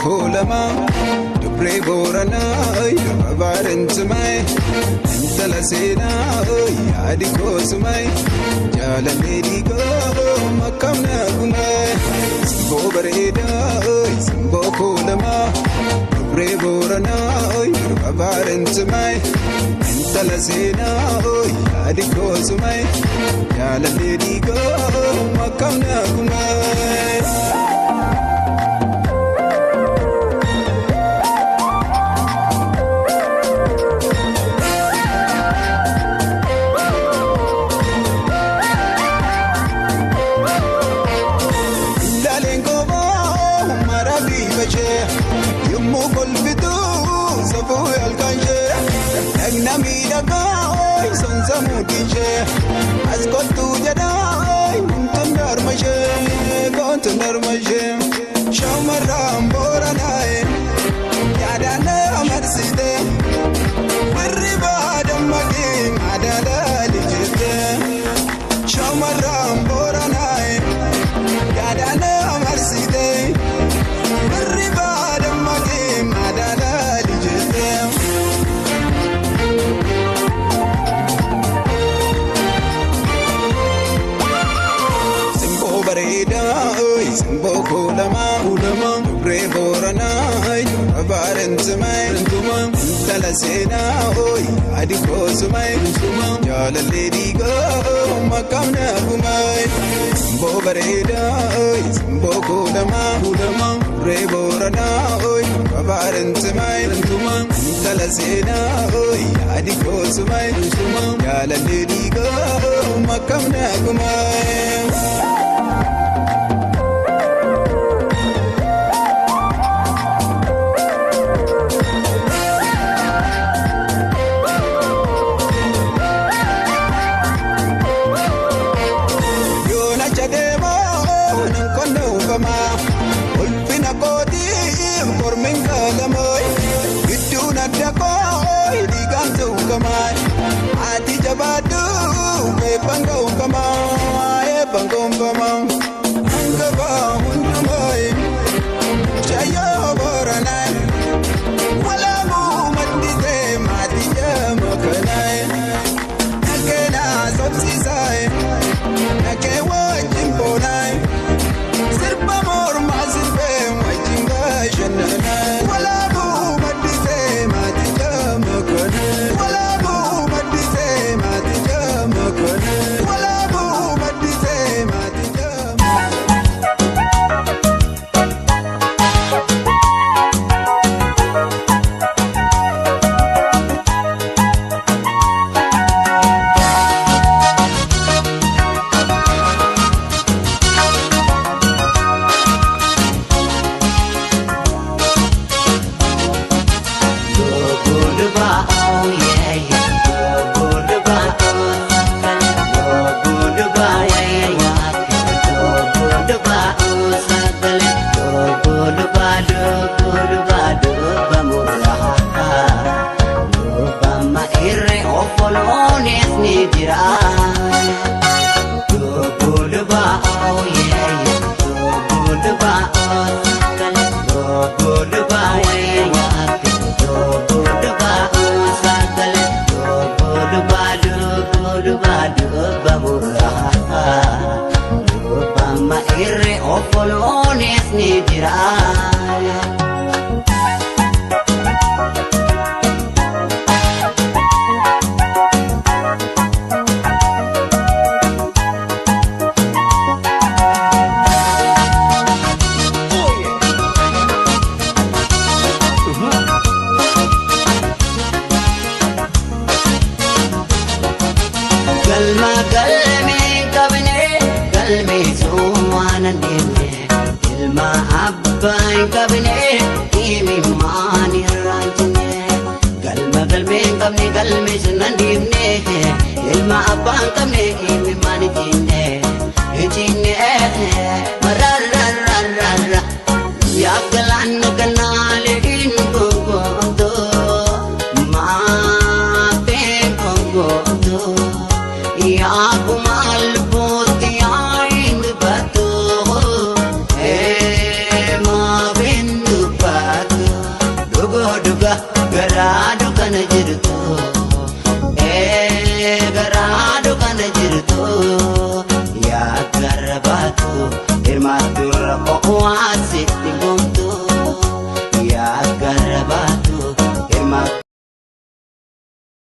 Kuulamaa dubree Booranaa durba Baarentumaayi intala seenaa yaadi koosumaayi jaalallee dhiigaa makkamna gumaay simboo bareedaa simboo kuulamaa dubree Booranaa durba Baarentumaayi intala seenaa yaadi koosumaayi jaalallee dhiigaa makkamna gumaay. As kottu jedhaa wantoonni darmashee wantoonni darmashee shamarran Booranaaye yaadaan amarsite hirribaa dammaqee madaalaa lijjite shamarran Booranaaye yaadaan amarsite hirribaa dammaqee madaalaa lijjite. Simboo kuulamaa dubree Booranaa durba Baarentumaayi intala seenaa yaadi koosumaayi jaalallee dhiigaa makkamna gumaay simboo bareedaa simboo kuulamaa dubree Booranaa durba Baarentumaayi intala seenaa yaadi koosumaayi jaalallee dhiigaa makkamna gumaay. Ulfina kootiif kormiin kaalamoy gidduun adda kooy dhiigaan tuukamaa ati jabaadhu eebbaan gonfamaa eebbaan gonfamaa hangafa hundumaa mucayyoo Booranaa walaabuu maddisee maatii jama kanaa nakkeenaa sobsiisaa nakkee wajjin boonaa. Sirba mormaa sirbee wajjin bashannanaa. Walaabuu maddisee maatii jama kanaa. Walaabuu maddisee maatii jama kanaa. Walaabuu maddisee maatii jama. Hey, ma bendu pa. Owaasi